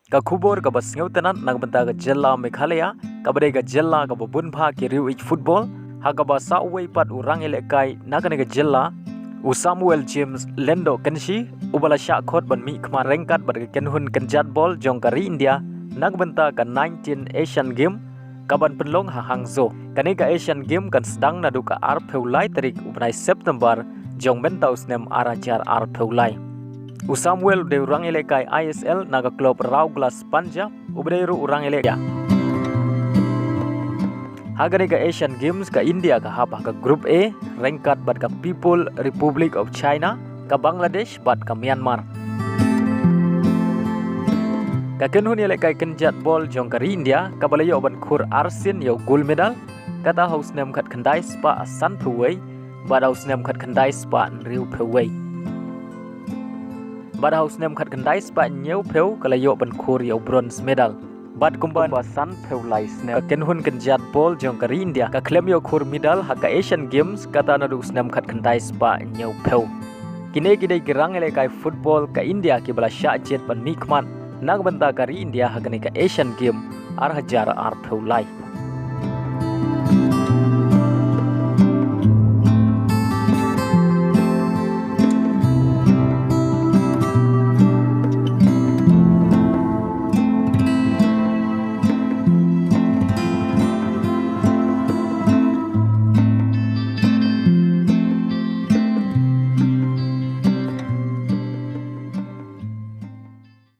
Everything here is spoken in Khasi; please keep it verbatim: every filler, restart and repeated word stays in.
Ka khubor kaba sngewtynnat na ka bynta ka jylla Meghalaya, kaba dei ka jylla kaba bun bha ki riew ïeit football, ha kaba sa uwei pat u rangïalehkai na kane ka jylla, u Samuel James Lyngdoh Kynshi, uba la shah khot ban mih khmat ryngkat bad ka kynhun kynjat bol jong ka ri India na ka bynta ka nineteen Asian Game, kaban pynlong ha Hangzhou. Kane ka Asian Game kan sdang naduh ka arphew lai tarik u bnai September jong mynta u snem ar hajar arphew lai. U Samuel u dei u rangïalehkai I S L na ka klub Rao Glass Punjab, uba dei ruh u rangïalehkai. Ha kane ka Asian Games ka India ka hap ha ka Group A, ryngkat bad ka People Republic of China, ka Bangladesh bad ka Myanmar. Ka kynhun ïalehkai kynjat bol jong ka ri India, kaba la ïoh ban khur arsien ïa u gold medal, kata ha u snem khatkhyndai spah sanphew wei, bad ha u snem khatkhyndai spah hynriewphew wei. Bad ha u snem khatkhyndai spah hynñiewphew ka la ïoh ban khur ïa u bronze medal. Bad kumba, kumba sanphew lai snem, ka kynhun kynjat bol jong ka ri India ka khlem ïoh khur medal ha ka Asian Games, kata naduh u snem khatkhyndai spah hynñiewphew. Kine ki dei ki rangïalehkai football ka India kiba la shah jied ban mih khmat na ka bynta ka ri India ha kane ka Asian Game ar hajar arphew lai.